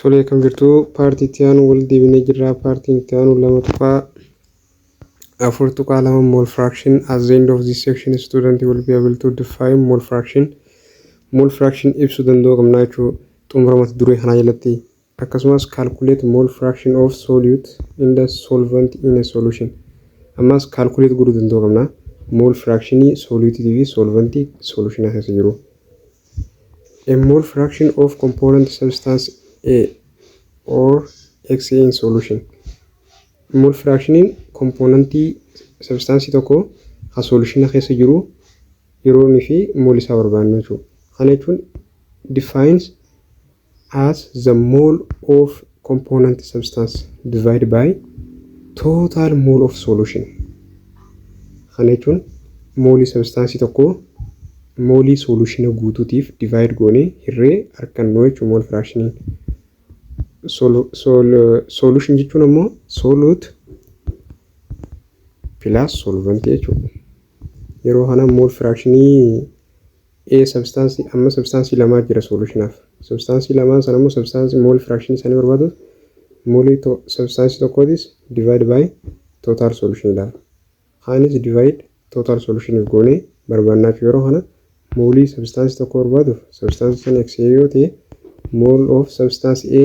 Tolee, akkam jirtu? Paartii itti aanu wal deebinee jirra. Paartiin itti aanu 2.4.2, mole fraction. At the end of this section, student will be able to define mole fraction. Mole fraction ibsuu danda'uu qabna jechuudha xumura mata duree kanaa jalatti. Akkasumas calculate mole fraction of solute in the solvent in a solution. Ammas calculate godhuu danda'uu qabna mole fractionii soluteii fi solventii solution keessa jiru. A mole fraction of component substance A or X in solution. Mole fractioniin componentii substaansii tokko kan solution keessa jiru yeroo inni fi mole isaa barbaannu jechuudha. Kana jechuun defines as the mole of component substance divided by total mole of solution. Kana jechuun moolii substaansii tokko moolii solution guutuutiif divide goonee hirree argannu jechuudha mole fractioniin. Solution jechuun ammoo solute plus solvent jechuudha. Yeroo kana mole fractionii A substaansii, amma substaansii lamaa jira solutionaaf. Substaansii lamaan sana immoo substaansii mole fractionii isaanii barbaaduuf moolii substaansii tokkootis divide by total solution ilaala. Kaanis divide total solution goonee barbaannaa. Yeroo kana moolii substaansii tokko barbaaduuf, substaansii sana X yoo ta'e, mole of substance A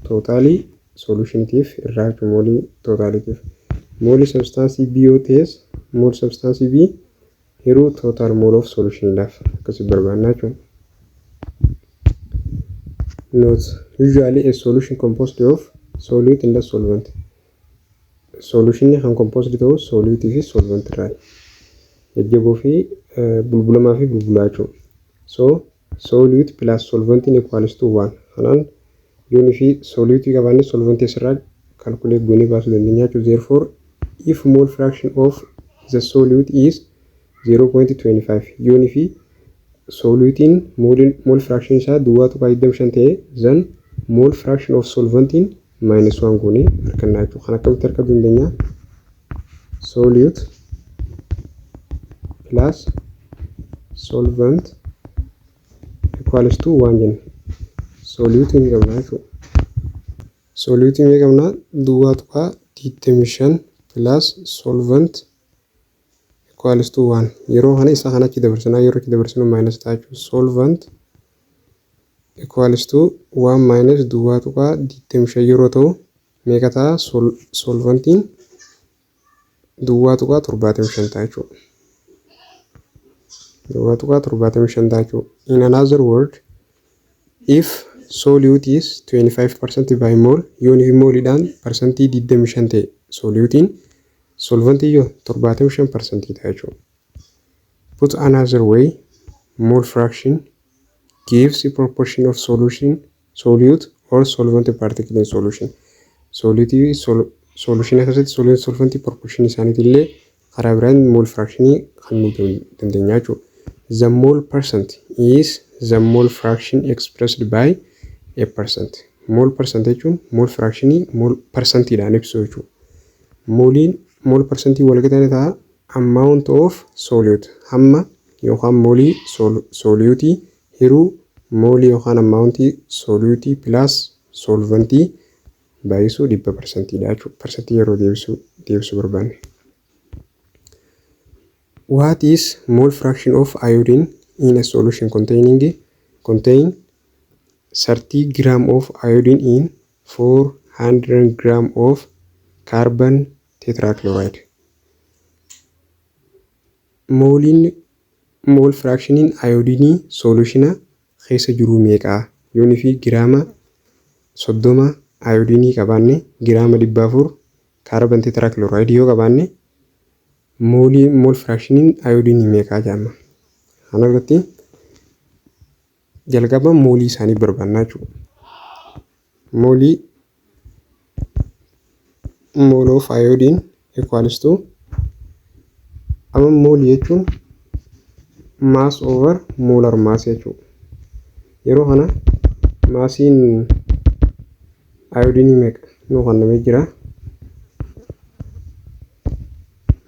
totalii solutionitiif irraa jechuudha moolii totaliitiif. Moolii substaansii B yoo ta'es, mole substaansii B yeroo total mole of solution akkasii barbaannaa jechuudha. Note: usually a solution composed of solute and solvent. Solution kan composed ta'u solute fi solvent irraa. Jajjaboo fi bulbulamaa fi bulbulaa jechuudha. So solute plus solvent equals to 1. Kanaan yoonii fi solute qabaanne solvent asirraa calculate goonee baasuu dandeenya jechuudha. Therefore, if mole fraction of the solute is 0.25, yoonii fi solutiin mole fraction isaa 0.25 ta'e, then mole fraction of solventiin minus 1 goonee arganna jechuudha. Kan akkamitti argachuu dandeenya? Solute plus solvent equals to 1 jenna. Solute ni qabna jechuudha. Solute ni qabna 0.25 plus solvent equals to 1. Yeroo kana isa kana achi dabarsinaa, yeroo achi dabarsinu minus ta'a jechuudha. Solvent equals to 1 minus 0.25 yeroo ta'u meeqa ta'a? Solventiin 0.75 ta'a jechuudha. 0.75 ta'a jechuudha. In another word, if solute is 25% by mole, yoon fi mooliidhaan 25% ta'e solutiin, solventii yoo 75% ta'a jechuudha. Put another way, mole fraction gives the proportion of solution solute or solvent particle in solution. Solutii solution keessatti solute solventii proportion isaaniitii illee karaa biraan mole fractionii kan nu dandeenya jechuudha. The mole percent is the mole fraction expressed by a percent. Mole percent jechuun mole fractionii mole percentiidhaan ibsu jechuudha. Mooliin mole percentii wal qixa ta'a amount of solute, hamma yookaan moolii solutii hiruu moolii yookaan amountii solutii plus solventii baay'isuu 100 percentiidha jechuudha. Percentii yeroo deebisuu barbaanne. What is mole fraction of iodine in a solution contain 30 gram of iodine in 400 gram of carbon tetrachloride? Mooliin mole fractioniin iodinii solutiona keessa jiru meeqaa? Yoonii fi giraama 30 iodinii qabaanne, giraama 400 carbon tetrachloride yoo qabaanne, moolii mole fractioniin iodinii meeqaa jedhama. Kana irratti jalqaba moolii isaanii barbaannaa jechuudha. Moolii, mole of iodine equals to, amma moolii jechuun mass over molar mass jechuudha. Yeroo kana massiin iodinii meeqa nuu kennamee jira?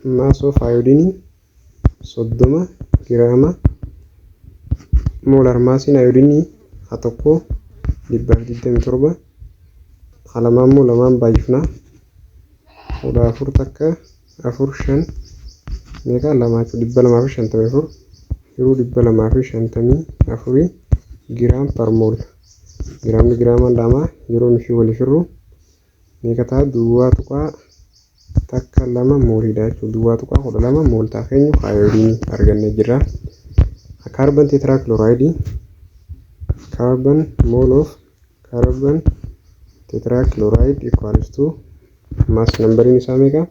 Mass of iodine 30 giraama, molar massiin iodinii haa tokko 127 Lamaan immoo lamaan baay'ifna. 14 takka afur shan meeqa lamaa jechuudha, 254 yeroo 254 gram per mole. Giraamni giraamaan lama yeroo nuti waliif hirru meeqa ta'a? 0.12 mooliidha jechuudha. 0.12 mole ta'a keenyu ayoodiinii argannee jirra. Carbon tetrachloride, carbon, mole of carbon tetrachloride equals to mass numberiin isaa meeqa?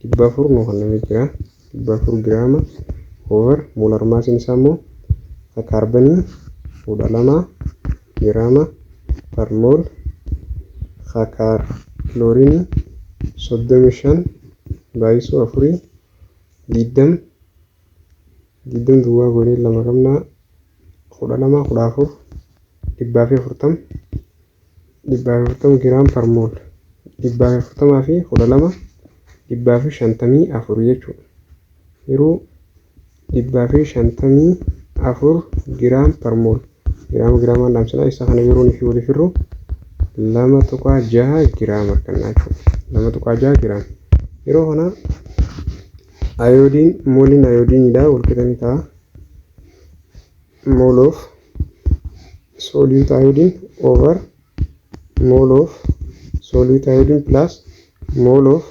400 nu kennamee jira. 400 giraama over molar massiin isaa immoo kaarbanii 12 giraama per mole, kilooriinii 35 baay'isuu afurii 20, 20 duwwaa goonee lama qabnaa, 12, 14, 140, 140 gram per mole. 140 fi 12, 154 jechuudha. Yeroo 154 gram per mole, giraama giraamaan dhaamsinaa. Isa kana yeroo nuti waliif hirru 2.6 giraama argannaa jechuudha. 2.6 giraama. Yeroo kana ayoodiin, mooliin ayoodiinidha walqixa ni ta'a. Mole of solute iodine over mole of solute iodine plus mole of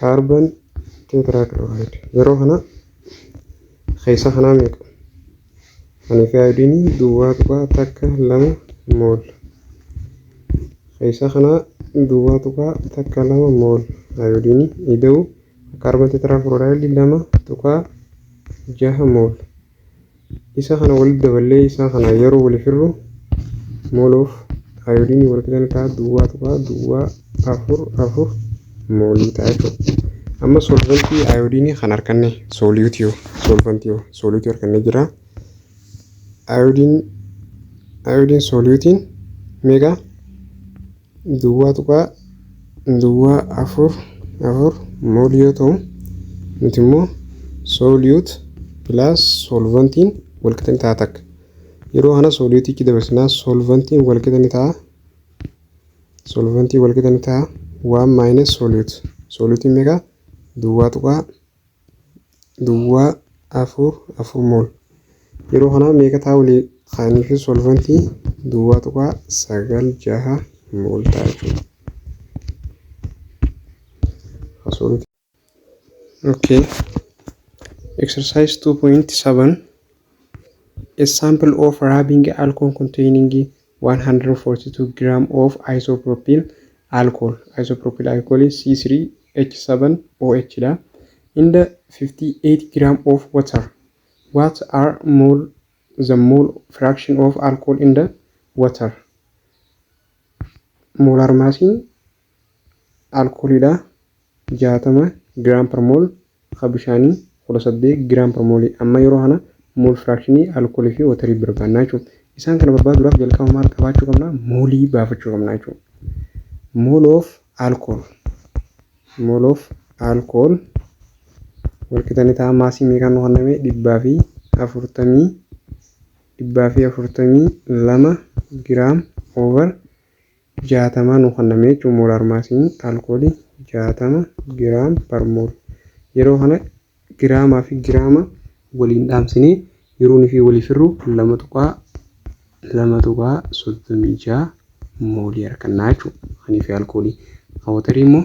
carbon tetrachloride. Yeroo kana keessa kanaa meeqa? Kanii fi ayoodiinii 0.12 mole. Keessa kanaa 0.12 mole ayoodiinii ida'u carbon tetrachloride 2.6 mole. Isa kana walitti daballee isa kana yeroo waliif hirru mole of ayoodiinii walqixa ta'a 0.044 moolii ta'a jechuudha. Amma solventii ayoodiinii kan arganne, soluteii, solventii soluteii argannee jira. Iodine, iodine soluteiin meeqa? 0.044 moolii yoo ta'u, nuti immoo solute plus solventiin walqixa ni ta'a takka. Yeroo kana soluteichi dabarsinaa, solventiin walqixa ni ta'a. Solventii walqixa ni ta'a one minus solute. Soluteiin meeqa? 0.044 mole. Yeroo kana meeqa ta'a walii kaanii fi solventii? 0.96 mole ta'a jechuudha. Okay. Exercise 2.7. A sample of rubbing alcohol containing 142 gram of isopropyl alcohol. Isopropyl alcohol is C3H7OH dha. In the 58 gram of water. What are mole the mole fraction of alcohol in the water? Molar massiin alkooliidha 60 gram per mole, ka bishaanii 18 gram per mole. Amma yeroo kana mole fractionii alkoolii fi waterii barbaannaa jechuudha. Isaan kana barbaaduudhaaf jalqaba maal qabaachuu qabna? Moolii baafachuu qabna jechuudha. Mole of alcohol. Mole of alcohol walqixa ni ta'a massii meeqaan nu kenname? 140, 142 gram over 60 nu kenname jechuudha. Molar massiin alkoolii 60 gram per mole. Yeroo kana giraamaa fi giraama waliin dhaamsinee yeroo nuyi waliif hirru 2.36 moolii argannaa jechuudha. Kanii fi alkoolii. Waterii immoo,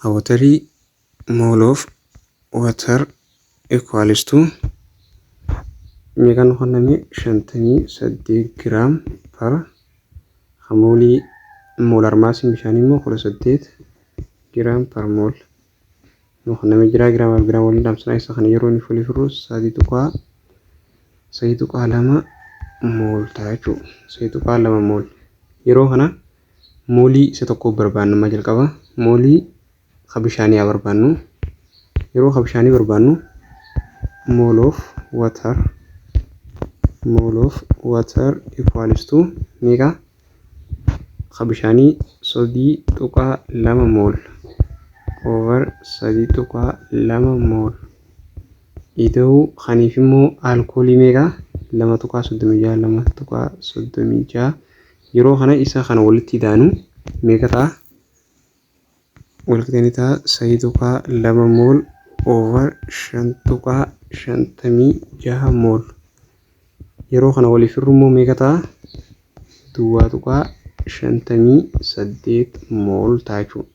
waterii, mole of water equals to meeqa nu kenname? 58 gram per moolii. Molar massiin bishaanii immoo 18 gram per mole nu kenname jira. Giraamaaf giraama waliin dhaamsinaa. Isa kana yeroo inni waliif hirru 3.2 mole ta'a jechuudha. 3.2 mole. Yeroo kana moolii isa tokko barbaannu. Amma jalqaba moolii ka bishaanii haa barbaannu. Yeroo ka bishaanii barbaannu mole of water, mole of water equals to meeqa? Ka bishaanii 3.2 mole over 3.2 mole ida'uu kaniif immoo alkoolii meeqa? 2.36, 2.36. Yeroo kana isa kana walitti idaanu meeqa ta'a? Walqixa ni ta'a 3.2 mole over 5.56 mole. Yeroo kana waliif hirru immoo meeqa ta'a? 0.58 mole ta'a jechuudha.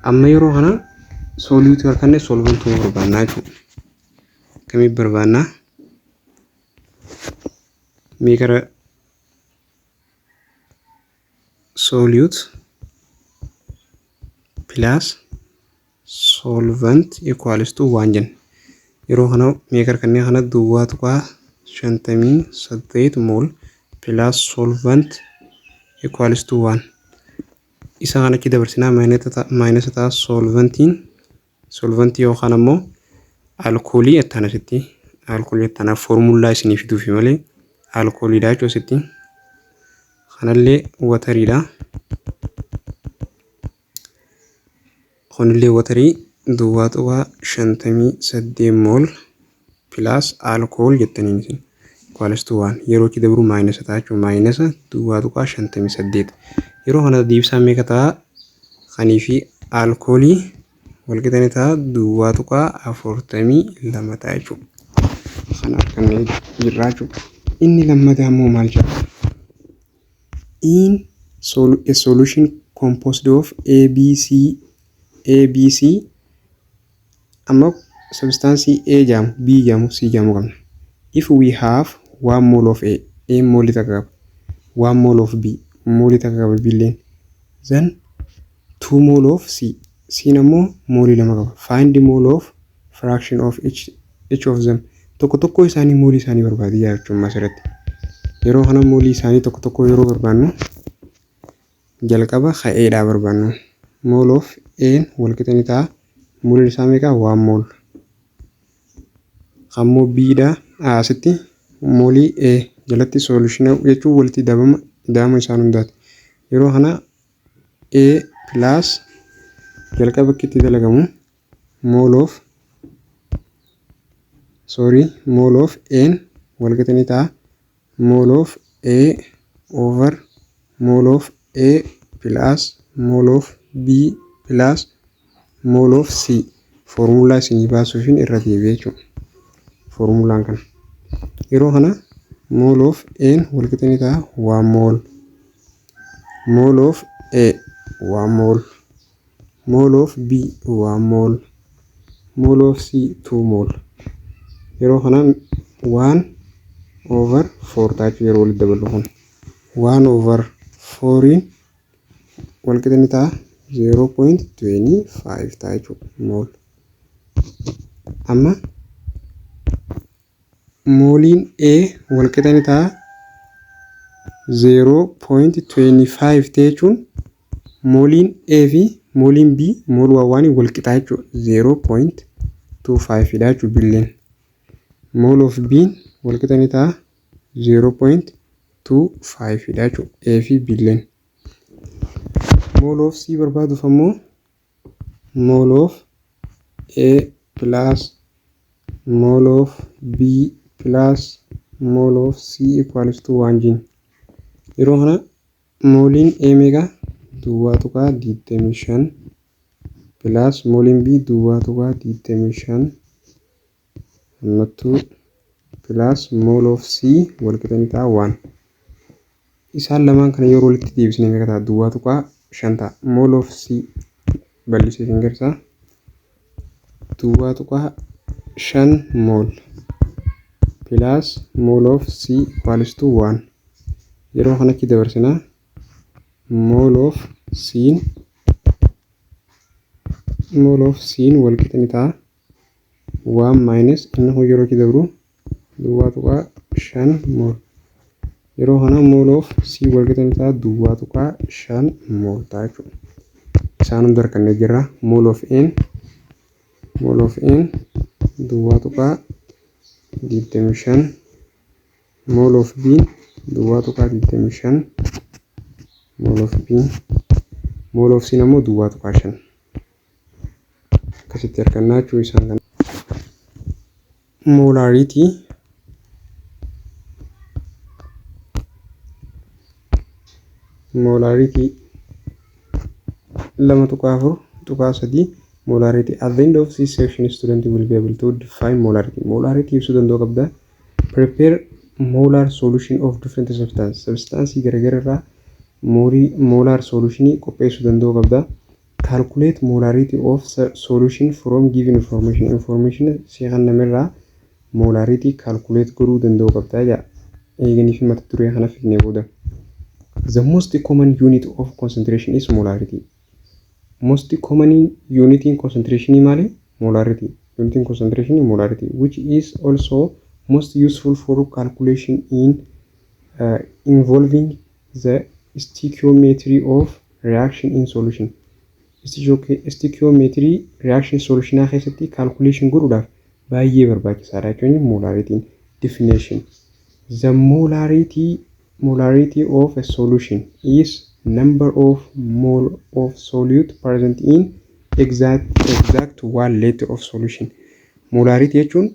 Amma yeroo kana solute harkanne solventuu barbaannaa jechuudha. Kamiif barbaannaa? Meeqa solute plus solvent equals to 1 jenna. Yeroo kana meeqa harkannee kana 0.58 mole plus solvent equals to 1. Isa kana achi dabarsinaa minus ta'a. Solventiin, solventii yookaan ammoo alkoolii attaan asitti alkoolii attaan foormulaa isinii fiduufi malee alkooliidha jechuudha asitti. Kanallee wateriidha. Kunillee waterii 0.58 mole plus alcohol jettaniin isin equals to 1. Yeroo achi dabru minus ta'a jechuudha. Minus 0.58. Yeroo kana deebisaan meeqa ta'a? Kanii fi alkoolii walqixa ni ta'a 0.42 ta'a jechuudha. Kana argannee jirra jechuudha. Inni lammataa immoo maal jedha? In a solution composed of A, B, C, A, B, C. Amma substance A jedhamu, B jedhamu, C jedhamu qabna. If we have 1 mole of A, A moolii takka qaba. 1 mole of B, moolii takka qaba B illeen. Then 2 mole of C. C ammoo moolii 2 qaba. Find the mole of fraction of each of them. Tokko tokko isaanii moolii isaanii barbaadi jechuun asirratti. Yeroo kana moolii isaanii tokko tokko yeroo barbaannu, jalqaba ka'eedhaa barbaannu. Mole of A walqixa ni ta'a. Mooliin isaa meeqa? 1 mole. Ammoo B dha asitti moolii A jalatti solution jechuun walitti ida'ama isaan hundaati. Yeroo kana A plus jalqaba bakki itti dalagamu mole of, sorry, mole of A walqixa ni ta'a. Mole of A over mole of A plus mole of B plus mole of C. Foormulaa isinii baasuufin irra deebi'ee jechuudha. Foormulaan kana. Yeroo kana mole of A walqixa ni ta'a 1 mole. Mole of A 1 mole. Mole of B 1 mole. Mole of C 2 mole. Yeroo kana 1 over 4 ta'a jechuudha yeroo walitti daballu kun. 1 over 4 walqixa ni ta'a 0.25 ta'a jechuudha mole. Amma mooliin A walqixa ni ta'a 0.25 ta'e jechuun mooliin A fi mooliin B mole waan wal qixaa jechuudha. 0.25 dha jechuudha billeen. Mole of B walqixa ni ta'a 0.25 dha jechuudha A fi billeen. Mole of C barbaaduuf ammoo mole of A plus mole of B plus mole of C equals to 1 jin. Yeroo kana mooliin A meeqa? 0.25 plus mooliin B 0.25 hammattuu plus mole of C walqixa ni ta'a 1. Isaan lamaan kana yeroo walitti deebisne meeqa ta'a? 0.5 ta'a. Mole of C bal'isee isin garsiisa. 0.5 mole plus mole of C equals to 1. Yeroo kanatti dabarsinaa mole of C, mole of C walqixa ni ta'a 1 minus inni kun yeroo itti dabru 0.5 mole. Yeroo kana mole of C walqixa ni ta'a 0.5 mole ta'a jechuudha. Isaan hunda harkannee jirra. Mole of N, mole of N 0.25, mole of B 0.25, mole of B, mole of C ammoo 0.5. Akkasitti harkannaa jechuu isaan kana. Molarity Molarity 2.4.3, molarity. At the end of this section, student will be able to define molarity. Molarity ibsuu danda'uu qabda. Prepare molar solution of different substance. Substance garagaraa irraa molar solution qopheessuu danda'uu qabda. Calculate molarity of solution from given information. Information si kennamerraa molarity calculate godhuu danda'uu qabda jedha. Eeganii fi mata duree kana fidnee booda. The most common unit of concentration is molarity. Most common unit in concentration maali? Molarity. Unit in concentration molarity, which is also most useful for calculation in involving the stoichiometry of reaction in solution. Stoichiometry reaction solution keessatti calculation godhuudhaaf baay'ee barbaachisaadha jechuun molaritiin. Definition: The molarity of a solution is number of mole of solute present in exact 1 liter of solution. Molarity jechuun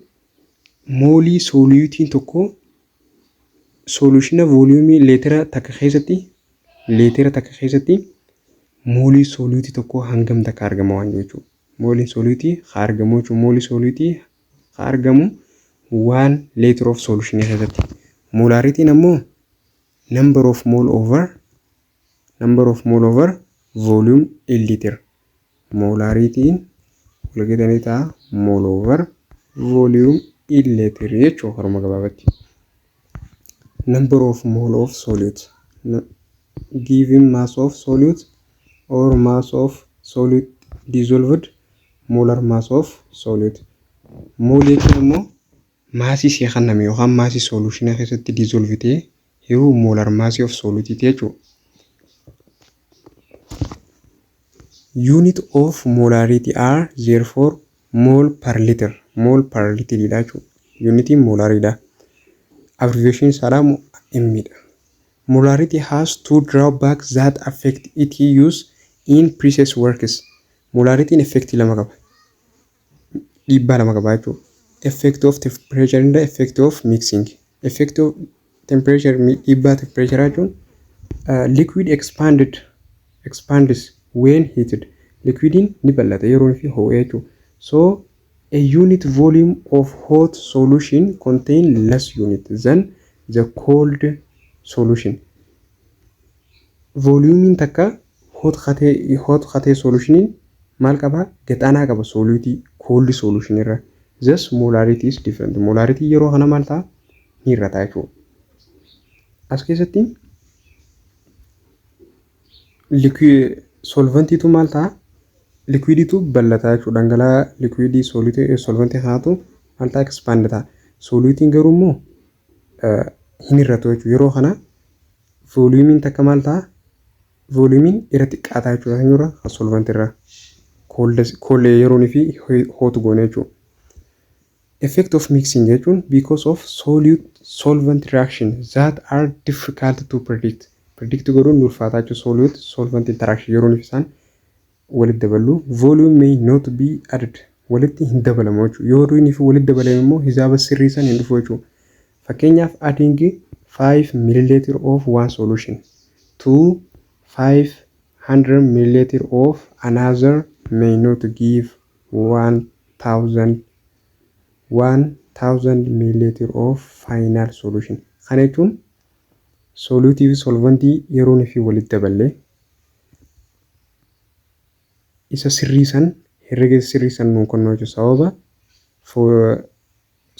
moolii soluteiin tokko solutiona volumeii leetira takka keessatti moolii soluteii tokko hangam takka argama waan jechuudha. Mooliin soluteii haa argamu jechuudha. Moolii soluteii haa argamu 1 liter of solution keessatti. Molarityiin ammoo number of mole over volume in liter. Molarityiin walqixanii ta'a mole over volume in liter jechuudha haruma gabaabatti. Number of mole of solute, given mass of solute or mass of solute dissolved, molar mass of solute. Mole jechuun immoo massii isii kenname yookaan massii solutionii keessatti dissolve ta'ee yeroo molar massii of solute jechuudha. Unit of molarity are therefore mole per liter. Mole per liter dha jechuudha. Unitiin molariidha. Abbreviation isaadha M dha. Molarity has two drawbacks that affect its use in precise works. Molarityiin effectii lama qaba. Dhiibbaa lama qaba jechuudha. Effect of temperature and effect of mixing. Effect of temperature, dhiibbaa temperature jechuun liquid expands when heated. Liquidiin ni bal'ata yeroo fi ho'ee jechuudha. So a unit volume of hot solution contain less unit than the cold solution. Volumeiin takka hot katee solutioniin maal qabaa? Gaxaanaa qaba soluteii cold solution irra. Thus molarity is different. Molarity yeroo kana maal ta'a? Ni hir'ata jechuudha. As keessatti solventiitu maal ta'a? Liquidiitu bal'ata jechuudha. Dhangala'aa liquidii solventii kanaatu maal ta'a? Expand ta'a. Soluteiin garuu immoo hin hir'atu jechuudha. Yeroo kana volumeiin takka maal ta'a? Volumeiin irra xiqqaata jechuudha. Eenyurra? Kan solventii irra. Cold yeroonii fi hot goone jechuudha. Effect of mixing jechuun because of solute solvent reaction that are difficult to predict. Predict godhuun ni ulfaata jechuudha. Solute solvent interaction yeroon isaan walitti daballu, volume may not be added, walitti hin dabalamu jechuudha. Yeroo inni fi walitti dabalame immoo hisaaba sirrii san hin dhufu jechuudha. Fakkeenyaaf, adding 5 milliliter of one solution to 500 milliliter of another may not give 1000 milliliter of final solution. Kana jechuun soluteii fi solventii yeroo fi walitti daballee isa sirrii san, herrega sirrii san nuun kennu jechuudha. Sababa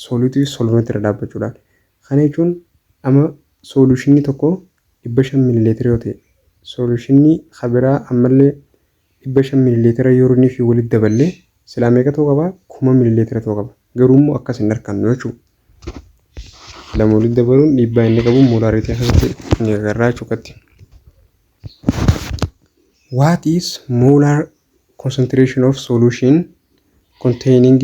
soluteii fi solventii irra dhaabbachuudhaan. Kana jechuun amma solutionii tokko 500 millilitera yoo ta'e, solutionii kan biraa ammallee 500 millilitera yeroo inni fi walitti daballee silaa meeqa ta'uu qaba? 1000 millilitera ta'uu qaba. Garuu immoo akkas hin argannu jechuudha. Lama walitti dabaluun dhiibbaa inni qabu molarity keessatti ni agarra jechuudha. What is molar concentration of solution containing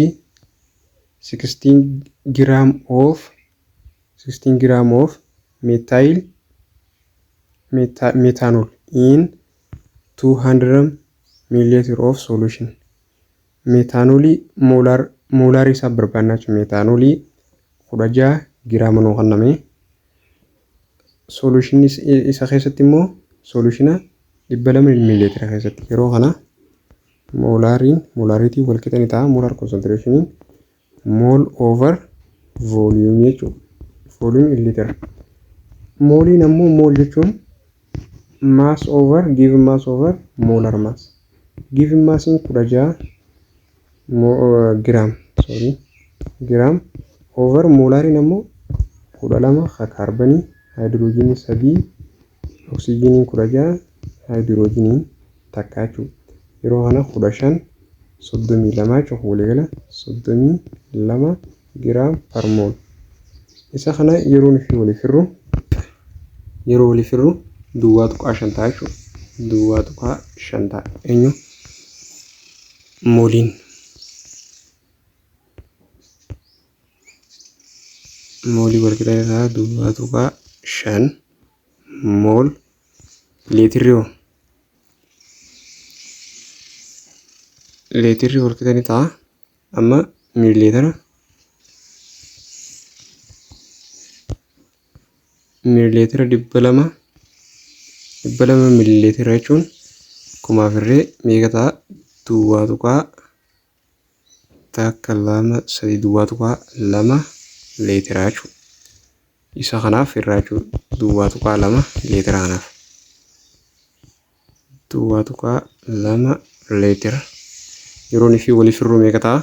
16 gram of methanol in 200 milliliter of solution? Methanolii molarii isaa barbaannaa jechuudha. Methanolii 16 giraama nuu kenname. Solutionii isa keessatti immoo Solution 200 miilileetira keessatti. Yeroo kana molariin molarity wal qixa ni ta'a. Molar concentrationiin mole over volume jechuudha. Volume in liter. Mooliin ammoo mole jechuun mass over given mass over molar mass. Given massiin 16 gram, sorry, gram over molariin ammoo 12 ka kaarbanii, haayidiroojiinii 3, oksijiiniin 16, haayidiroojiniin takka jechuudha. Yeroo kana 15 32 jechuudha, waliigala 32 gram per mole. Isa kana yeroo nuti waliif hirru, yeroo waliif hirru 0.5 ta'a jechuudha. 0.5 ta'a. Eenyu? Mooliin. Moolii wal qixa ta'a 0.5 mole. Leetirri hoo? Leetirri wal qixa ni ta'a. Amma miilileetira 200, 200 miilileetira jechuun kumaaf irree meeqa ta'a? 0.123, 0.2 leetira jechuudha. Isa kanaaf irraa jechuudha, 0.2 leetira kanaaf. 0.2 leetira. Yeroo inni fi waliif hir'uu meeqa ta'a?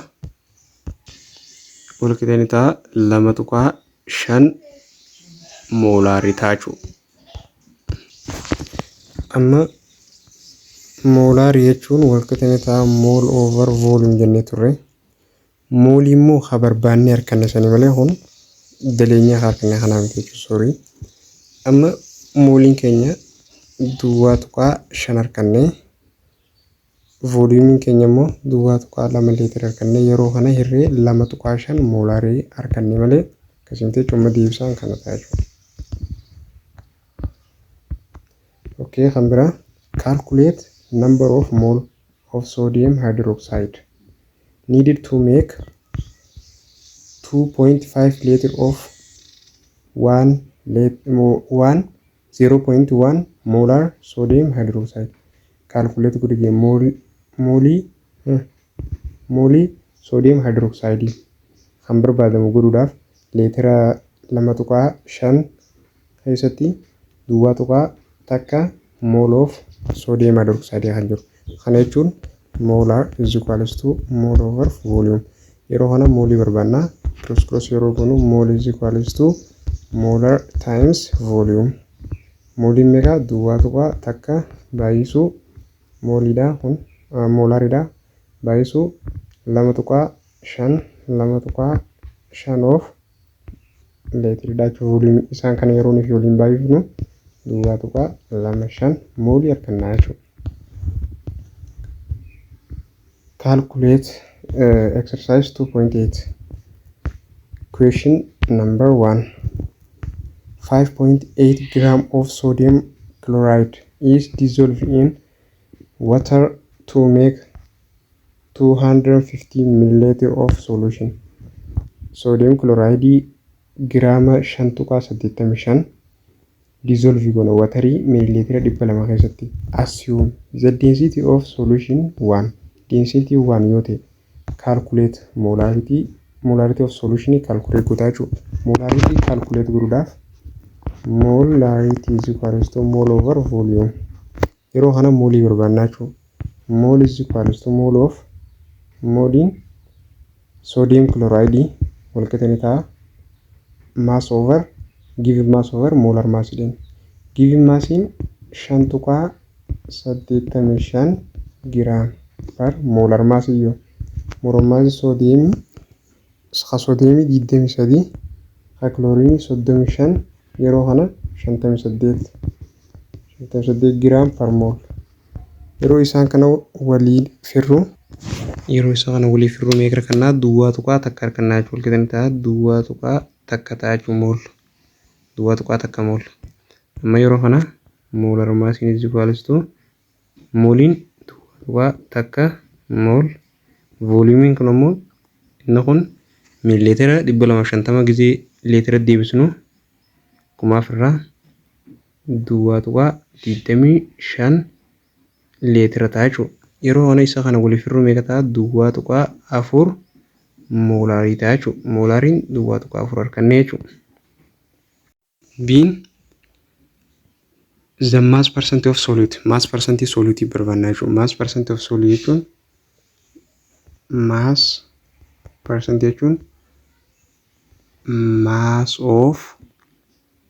Wal qixa ni ta'a 2.5 moolaarii ta'a jechuudha. Amma moolaarii jechuun wal qixa ni ta'a mole over volume jennee turre. Moolii immoo haa barbaannee harkanne sanii malee kun daleenyaa harkanne kanaa miti jechuudha, sorry. Amma mooliin keenya 0.5 harkannee, volumiin keenya immoo 0.2 leetira harkannee, yeroo kana hirree 2.5 moolaarii harkanne malee akkasumatti jechuun deebisaan kana ta'a jechuudha. Okay, kan biraa, calculate number of mole of sodium hydroxide needed to make 2.5 liter of 1 1 0.1 molar sodium hydroxide. Calculate godhi moolii sodium hydroxide kan barbaadamu godhuudhaaf leetira 2.5 keessatti 0.1 mole of sodium hydroxide kan jiru. Kana jechuun molar is equals to mole over volume. Yeroo kana moolii barbaanna. Cross cross yeroo goonu mole is equals to molar times volume. Mooliin meeqa? 0.1 baay'isuu mooliidha, kun moolaridha, baay'isuu 2.5, 2.5 of leetiridha jechuudha. Volume isaan kana yeroo nuti waliin baay'ifnu 0.25 moolii argannaa jechuudha. Calculate exercise 2.8, question number 1. 5.8 gram of sodium chloride is dissolved in water to make 250 milliliter of solution. Sodium chloride giraama 5.85 dissolve goona waterii millilitira 200 keessatti. Assume the density of solution 1. Density 1 yoo ta'e, calculate molarity. Molarity of solution calculate gootaa jechuudha. Molarity calculate godhuudhaaf molarity is equals to mole over volume. Yeroo kana moolii barbaannaa jechuudha. Mole is equals to mole of mooliin sodium chloride walqixa ni ta'a mass over given mass over molar mass jedhani. Given massiin 5.85 gram per molar mass iyyuu. Molar mass sodium ka sodiumii 23, ka chlorine 35, yeroo kana 58, 58 gram per mole. Yeroo isaan kana walii firru, yeroo isaan kana walii firru meeqa argannaa? 0.1 argannaa jechuudha. Walqixa ni ta'a 0.1 ta'a jechuudha, mole 0.1 mole. Amma yeroo kana molar massiin is equals to mooliin 0.1 mole, volumiin kun ammoo inni kun miilileetira 250 gizee leetira deebisnu kumaaf irraa 0.25 leetira ta'a jechuudha. Yeroo kana isa kana waliif hir'uu meeqa ta'a? 0.4 moolaarii ta'a jechuudha. Moolaariin 0.4 arganne jechuudha. Biin the mass percent of solute, mass percent solute barbaannaa jechuudha. Mass percent of solute jechuun, mass percent jechuun mass of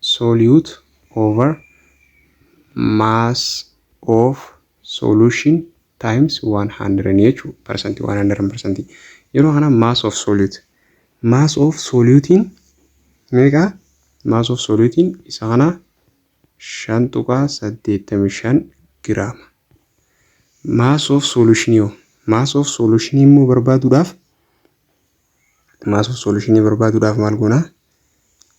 solute over mass of solution times 100 jechuudha. Percent 100%. Yeroo kana mass of solute, mass of solutiin meeqa? Mass of solutiin isa kana 5.85 giraama. Mass of solution yoo, mass of solution immoo barbaaduudhaaf, mass of solution barbaaduudhaaf maal goona?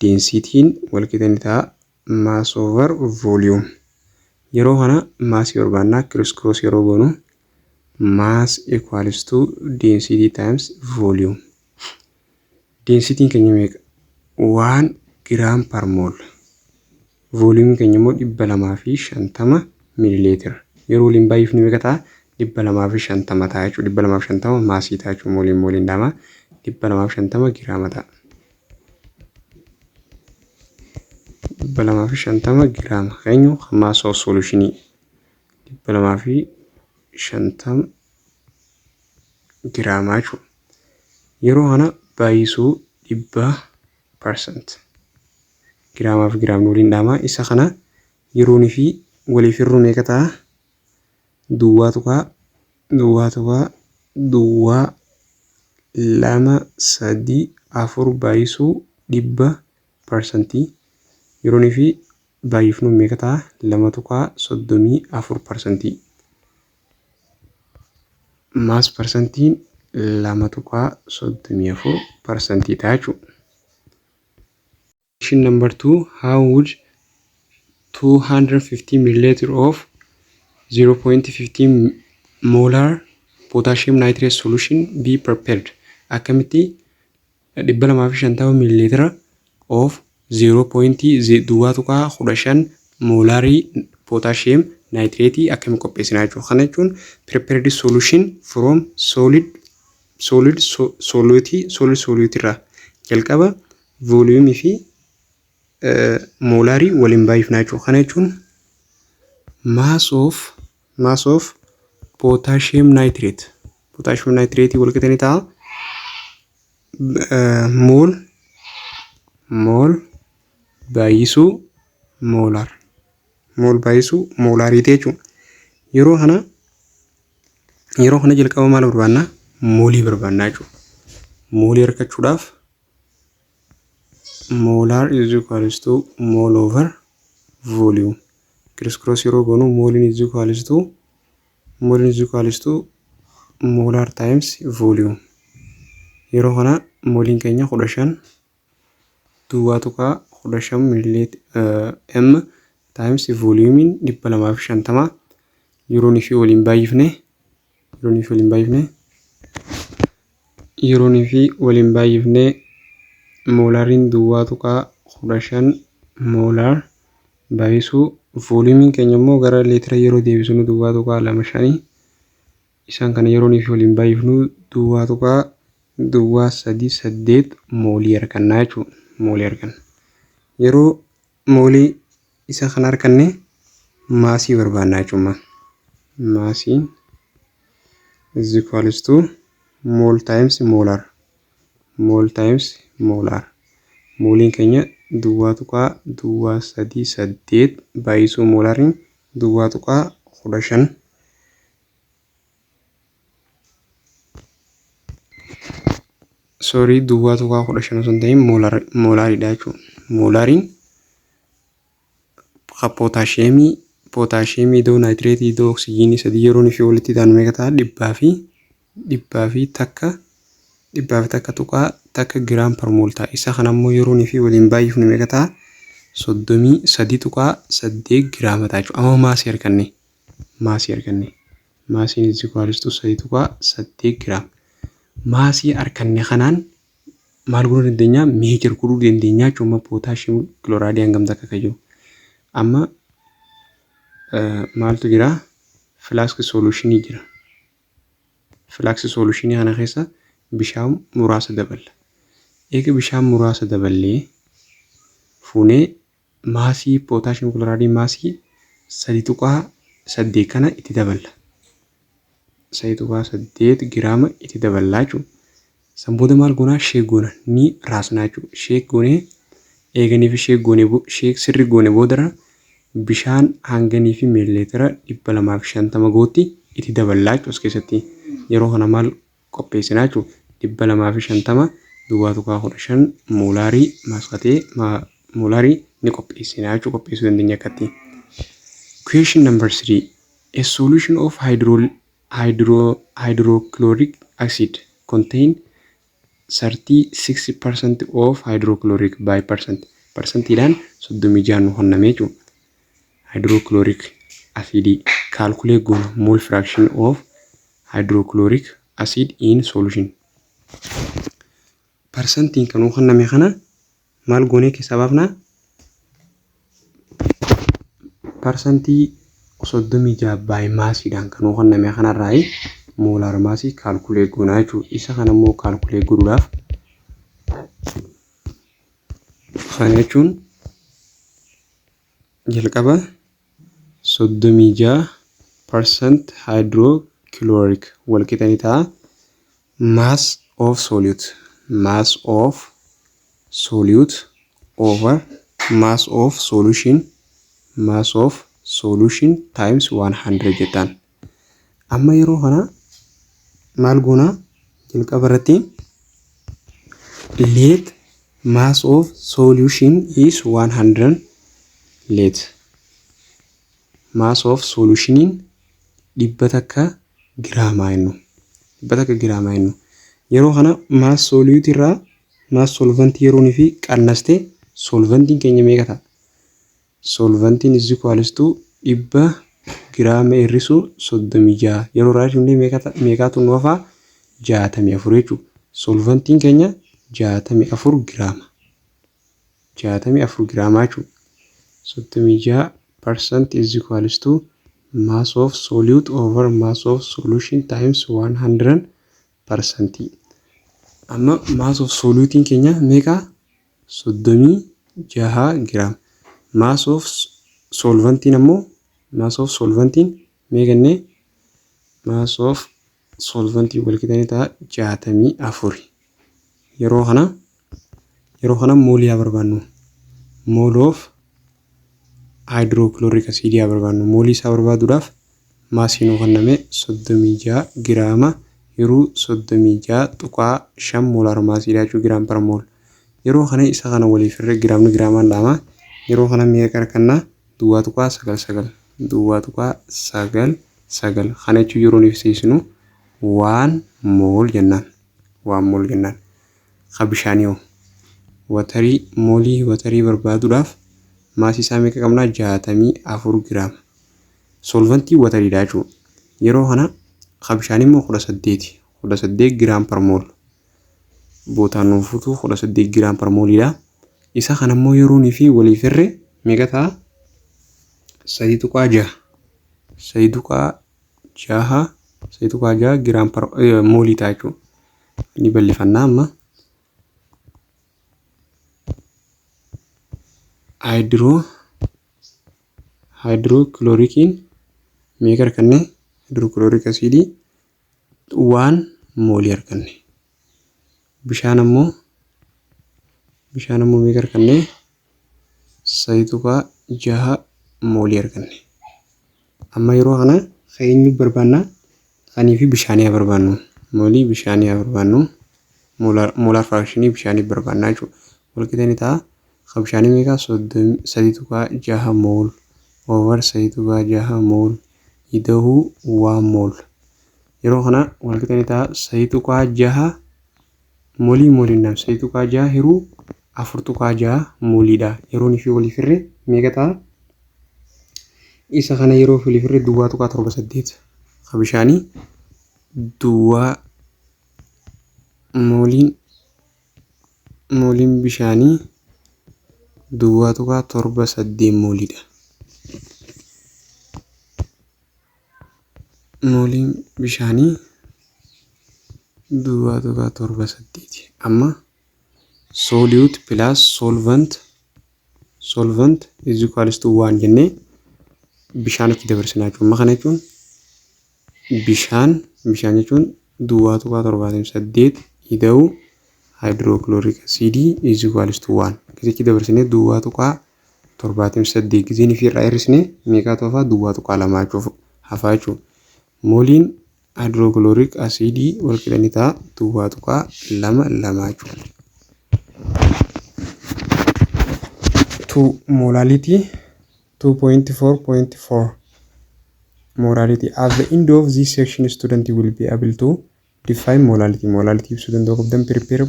Densityn walqixa ni ta'a mass over volume. Yeroo kana maasii barbaannaa. Criss cross yeroo goonu mass equals to density times volume. Densityn keenya meeqa? 1 gram per mole. Volume keenya immoo 250 miilileetira. Yeroo waliin baay'ifnu meeqa ta'a? 250 ta'a jechuudha. 250 maasii ta'a jechuudha. Mooliin mooliin lama 250 giraama ta'a. 250 giraama keenyu mass of solutionii 250 giraamaa jechuudha. Yeroo kana baay'isuu 100%. Giraamaa fi giraamni waliin dhaama. Isa kana yeroonii fi waliif hir'uu meeqa ta'a? 0.0.023 4 baay'isuu 100% yeroonii fi baay'ifnu meeqa ta'a? 2.34%. Mass percentiin 2.34% ta'a jechuudha. Question number two: How would 250 milliliter of 0.15 molar potassium nitrate solution be prepared? Akkamitti 250 millilitera of 0.0.15 moolaarii potassium nitrate akkamitti qopheessina jechuudha. Kana jechuun prepared solution from solid solute, solid solute irraa jalqaba volume fi moolaarii waliin baay'ifna jechuudha. Kana jechuun mass of potassium nitrate, potassium nitrate wal qixa ni ta'a mole baay'isuu molar, mole baay'isuu moolaariiti jechuudha. Yeroo kana jalqaba maal barbaanna? Moolii barbaanna jechuudha. Moolii argachuudhaaf molar is equals to mole over volume. Criss cross yeroo goonu mooliin is equals to molar times volume. Yeroo kana mooliin keenya 15.15 m times volumiin 250. Yeroonii fi waliin baay'ifne moolaariin 0.15 molar baay'isuu volumiin keenya immoo gara leetira yeroo deebisnu 0.25. Isaan kana yeroonii fi waliin baay'ifnu 0.038 moolii argannaa jechuudha. Moolii arganna. Yeroo moolii isa kana arganne maasii barbaannaa jechuudha. Maasiin is equals to mole times molar, mole times molar. Mooliin keenya 0.038 baay'isuu moolariin 0.15, sorry, 0.15 osoo hin ta'in moolaariidha jechuudha. Moolaariin pootaasheemii iddoo naayitireetii iddoo oksijiinii sadii yeroo fi walitti ta'an meeqa ta'a? 101, 101.1 gram per mole ta'a. Isa kana immoo yeroo fi waliin baay'ifnu meeqa ta'a? 33.8 giraama ta'a jechuudha. Amma maasii arganne. Maasii arganne. Maasiin is equals to 3.8 giraama. Maasii arganne kanaan maal godhuu dandeenya? Measure godhuu dandeenya jechuudha. Potassium kilooraayidii hangam takka akka jiru. Amma Maaltu jira? Flask solutionii jira. Flask solutionii kana keessa bishaan muraasa daballa. Eega bishaan muraasa daballee fuunee massii potassium chlorideii massii 3.8 kana itti daballa. 3.8 giraama itti daballaa jechuudha. San booda maal goonaa? Shake goona, ni raasnaa jechuudha. Shake goonee eeganii fi shake goonee, shake sirri goone boodara bishaan hanganii fi miilileetira 250 gootti itti daballaa jechuudha as keessatti. Yeroo kana maal qopheessinaa jechuudha? 250.15 molarii maasqatee molarii ni qopheessinaa jechuudha, qopheessuu dandeenya akkatti. Question number 3. A solution of hydrochloric acid contain 36% of hydrochloric by percent. Percentiidhaan 36 nu kenname jechuudha. Hydrochloric acidii calculate goona, mole fraction of hydrochloric acid in solution. Percentiin kan nu kenname kana maal goonee keessaa baafnaa? Percentii 36 by massiidhaan kan nu kenname kanarraa molar massii calculate goonaa jechuudha. Isa kana immoo calculate godhuudhaaf, kana jechuun jalqaba 36% hydrochloric wal qixa ni ta'a. Mass of solute over mass of solution, mass of solution times 100 jettaan. Amma yeroo kana maal goonaa? Jalqaba irratti let mass of solution is 100. Let mass of solutioniin 100 giraamaa jennu, 100 giraamaa jennu. Yeroo kana mass solute irraa mass solventii yeroonii fi qannaste, solventiin keenya meeqa ta'a? Solventiin is equals to 100 giraama hir'isuu 36 yeroo irraa meeqaatu nu hafaa? 64 jechuudha. Solventiin keenya 64 giraama. 64 giraamaa jechuudha. 36% is equals to mass of solute over mass of solution times 100%. Amma mass of solutiin keenya meeqa? 36 giraama. Mass of solventiin ammoo, mass of solventiin meeqa jennee? Mass of solventii wal qixa ni ta'a 64. Yeroo kana moolii haa barbaannu. Mole of hydrochloric acidii haa barbaannu. Moolii isaa barbaaduudhaaf massii nuu kenname 36 giraama yeroo 36.5 molar massiidha jechuudha, gram per mole. Yeroo kana isa kana waliif irra giraamni giraamaan dhahama. Yeroo kana meeqa argannaa? 0.99, 0.99. Kana jechuun yeroo nuuf seesinu 1 mole jennaan. 1 mole jennaan. Ka bishaanii hoo? Waterii, moolii waterii barbaaduudhaaf massii isaa meeqa qabnaa? 64 giraama. Solventii wateriidha jechuudha. Yeroo kana ka bishaanii immoo 18. 18 gram per mole. Bootaan nuuf fuutuu 18 gram per moleiidha. Isa kana immoo yeroo fi waliif hirre meeqa ta'a? 3.6. 3.6, 3.6 gram per moleii ta'a jechuudha. Ni bal'ifannaa amma. Hydrochloriciin meeqa arganne? Hydrochloric acidii 1 moleii arganne. Bishaan ammoo meeqa arganne? 3.6 moleii arganne. Amma yeroo kana eenyu barbaannaa? Kanii fi bishaanii haa barbaannu. Moolii bishaanii haa barbaannu. Molar fractionii bishaanii barbaannaa jechuudha. Walqixa ni ta'a. Kan bishaanii meeqa? 3.6 mole over 3.6 mole ida'uu 1 mole. Yeroo kana walqixa ni ta'a 3.6 moolii mooliin nam 3.6 hiruu 4.6 mooliidha. Yeroo fi waliif hirre meeqa ta'a? Isa kana yeroo waliif hirre 0.78. Kan bishaanii duwwaa mooliin bishaanii 0.78 mooliidha. Mooliin bishaanii 0.78. Amma solute plus solvent is equals to 1 jennee bishaan achi dabarsinaa jechuudha. Amma kana jechuun bishaan jechuun 0.78 ida'uu hydrochloric acidii is equals to 1. Akkasitti dabarsinee 0.78 gizeen fi irraa hir'isnee meeqaatu hafaa? 0.2 jechuuf hafaa jechuudha. Mooliin hydrochloric acidii wal qixa ni ta'a 0.22 jechuudha. 2 molality 2.4.4 molality. At the end of this section, student will be able to define molality, molality ibsuu danda'u qabdan, prepare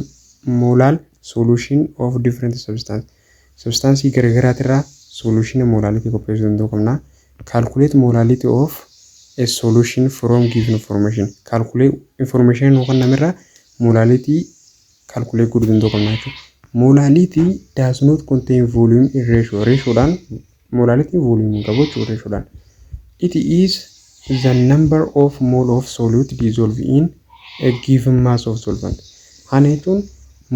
molal solution of different substance, substance garaagaraatirraa solution molality qopheessuu danda'u qabna, calculate molality of a solution from given information, calculate information nu kennamerraa molality calculate godhuu danda'u qabna jechuudha. Molality does not contain volume in ratio. Ratioodhaan molality volume hin qabu jechuudha ratioodhaan. It is the number of mole of solute dissolved in a given mass of solvent. Kana jechuun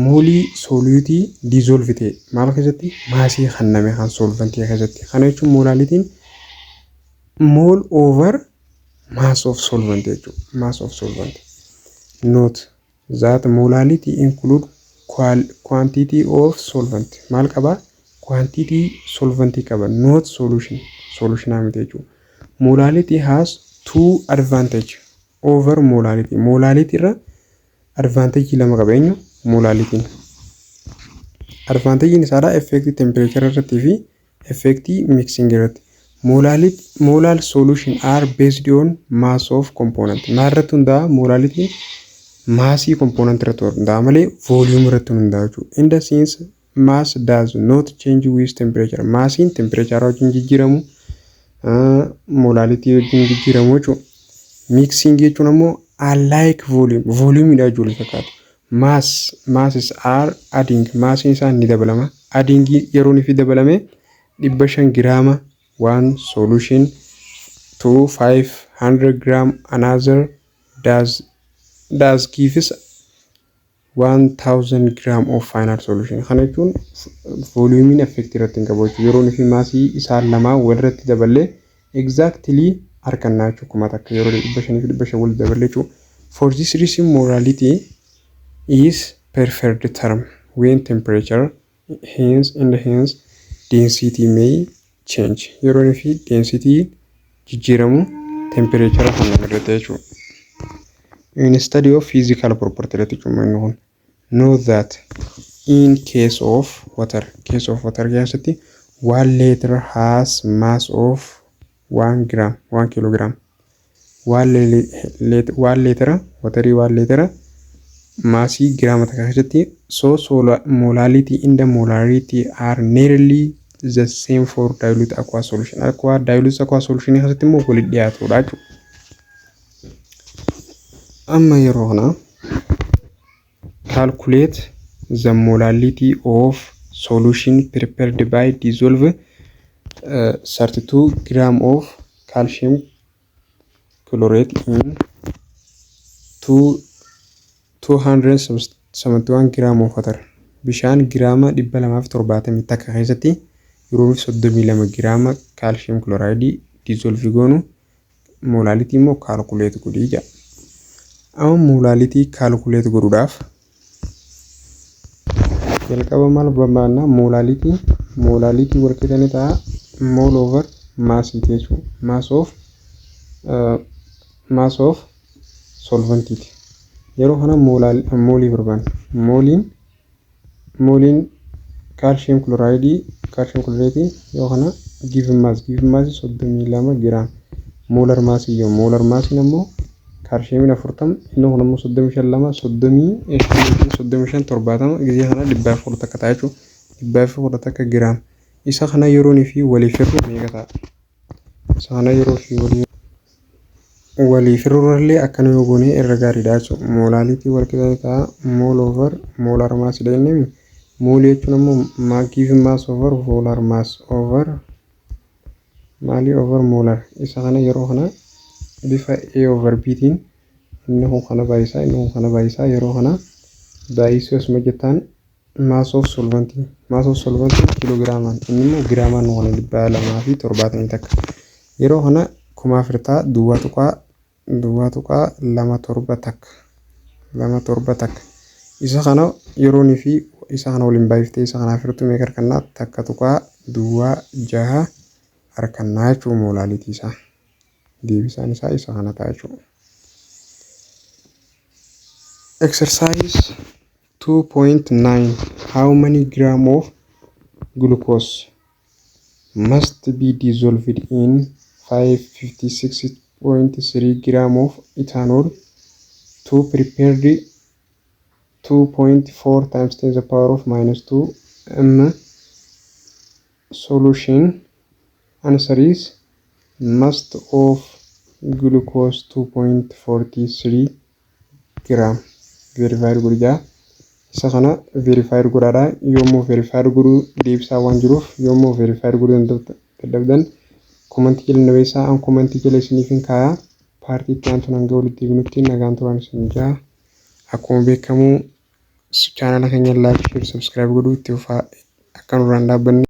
moolii solutii dissolve ta'e maal keessatti? Maasii kenname kan solventii keessatti. Kana jechuun molalityn mole over mass of solvent jechuudha. Mass of solvent. Note that molality include quantity of solvent. Maal qabaa? Quantity solventii qaba. Not solution. Solutionaa miti jechuudha. Molality has two advantage over molality. Molality irra advantage lama qaba. Eenyu? Molalityn. Advantagein isaadha effect temperature irrattii fi effect mixing irratti. Molality, molal solution are based on mass of component. Maal irratti hundaa'a? Molalityn maasii component irratti hundaa'a malee volume irratti hundaa'a jechuudha. In the sense mass does not change with temperature. Maasiin temperature wajjin jijjiiramu, molality wajjin jijjiiramu jechuudha. Mixing jechuun ammoo unlike volume, volume dha jechuudha fakkaatu. Masses are adding, maasiin isaa ni dabalama. Adding yeroo inni dabalame 500 giraama one solution to 500 gram another does gives 1000 gram of final solution. Kana jechuun volumiin effect irratti hin qabu jechuudha. Yeroo inni maasii isaan lamaa walirratti daballee exactly argannaa jechuudha. 1000 yeroo 500 fi 500 walitti daballee jechuudha. For this reason, molality is preferred term when temperature hence and hence density may change. Yeroo inni fi density jijjiiramu temperature kan irratti jechuudha. In study of physical property irratti jechuudha inni kun. Know that in case of water, case of water keessatti 1 liter has mass of 1 gram, 1 kilogram. 1 liter waterii 1 liter maasii giraama takka keessatti, so molality and the molarity are nearly the same for dilute aqua solution. Aqua dilute aqua solution keessatti immoo walitti dhiyaatudha jechuudha. Amma yeroo kana calculate the molality of solution prepared by dissolve 32 gram of calcium chlorate in 2 271 gram of water. Bishaan giraama 271 keessatti yeroo 32 giraama calcium chloride dissolve goonu molality immoo calculate godhii jedha. Amma molality calculate godhuudhaaf jalqaba maal barbaanna? Molality, molality wal qixa ni ta'a mole over massiiti jechuudha. Mass of solventiiti. Yeroo kana moolii barbaanna. Mooliin calcium chloride, calcium chlorate yoo kana given mass 32 giraam. Molar massii yoo molar massiin ammoo calciumiin 40, inni kun ammoo 35, lama 35, 70 gizee kana 411 ta'a jechuudha. 411 giraam. Isa kana yeroonii fi waliif hir'u meeqa ta'a? Isa kana yeroo fi waliif hir'urrallee akkana yoo goone irra gaariidha jechuudha. Molality wal qixa ta'a mole over molar mass dha jennee, moolii jechuun ammoo given mass over molar mass over maalii over molar. Isa kana yeroo kana Bifa A over B tiin inni kun kana baay'isaa, inni kun kana baay'isaa. Yeroo kana baay'isuu asuma jettaan mass of solventii, mass of solventii kiiloogiraamaan, inni immoo giraamaan nu kana 271. Yeroo kana 4000 ta'a, 0.0.027 1 271. Isa kana yeroonii fi isa kana waliin baay'iftee isa kanaaf hirtu meeqa harkannaa? 1.06 harkannaa jechuudha molality isaa. Deebisaan isaa isa kana ta'a jechuudha. Exercise 2.9. How many gram of glucose must be dissolved in 556.3 gram of ethanol to prepare 2.4 times 10 to the power of minus 2 m solution? Answer is mass of glucose 2.43 gram. Verify godhaa. Isa kana verify godhaadha. Yommuu verify godhuu deebisaa waan jiruuf, yommuu verify godhuu dadhabdan commentii jala na beeksisaa, an commentii jala isiniif hin kaayaa. Partii itti aantu hanga walitti deebinutti nagaan turan isin jaa. Akkuma beekamu channela keenya like, share, subscribe godhuu itti fufaa akka nurraan dhaabbanne.